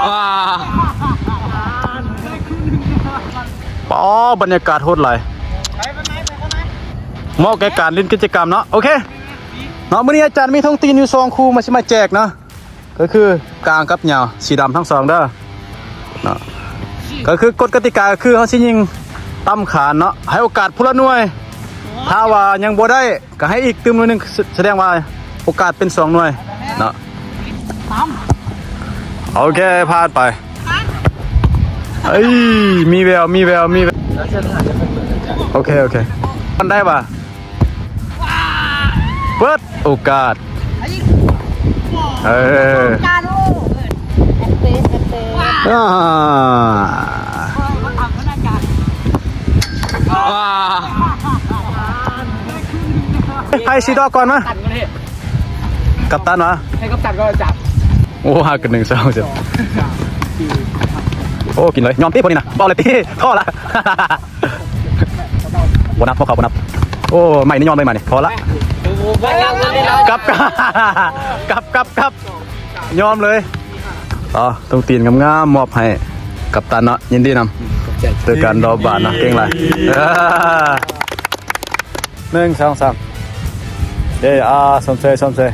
ອ້າ ອໍ ບັນຍາກາດໂຫດຫຼາຍ ເໝາະແກ່ການຫຼິ້ນກິດຈະກຳເນາະ. ໂອເຄເນາະ ມື້ນີ້ອາຈານມີຖົງຕີນຢູ່ສອງຄູ່ ມາ ຊິມາແຈກເນາະ ກໍຄືກາງກັບຍາວ ສີດຳທັງສອງເດີເນາະ. ກໍຄືກົດກະຕິກາ ກໍຄືເຮົາຊິຍິງຕ່ຳຄານເນາະ ໃຫ້ໂອກາດຜູ້ລະໜ່ວຍ ຖ້າວ່າຍັງບໍ່ໄດ້ ກໍໃຫ້ອີກຕື່ມໜ່ວຍໜຶ່ງ ສະ ສະແດງວ່າໂອກາດເປັນສອງໜ່ວຍເນາະ. ໂອເຄ ຜ່ານໄປ. ເອີຍ ມີແວວ ມີແວວ ມີແວວ. ໂອເຄ ໂອເຄ ມັນໄດ້ປະ? ເປີດໂອກາດ. ເອີ ອາ ໃຜຊິດອກກ່ອນມາ? ກັບຕັນຫວາ? ໃຫ້ກັບຕັນກ່ອນຈັບ. ໂອ້ ຫາກັນ ໜຶ່ງ ສອງ ສາມ ໂອ້ ກິນເລີຍ ຍອມຕິ ພວກນີ້ນະ ບໍ່ເອົາເລີຍຕິ ພໍລະ. ບໍ່ນັບ ພວກເຂົາບໍ່ນັບ. ໂອ້ ໄມ້ນີ້ຍອມເລີຍ ໄມ້ນີ້ ພໍລະ. ກັບ ກັບ ກັບ ກັບ ຍອມເລີຍ. ເອົາຖົງຕີນງາມໆ ມອບໃຫ້ກັບຕັນເນາະ ຍິນດີນຳ ໂດຍການດອບບານເນາະ ເກັ່ງຫຼາຍ. ເອີ ໜຶ່ງ ສອງ ສາມ ເອີ ອາ ຊົມເຊີຍ ຊົມເຊີຍ.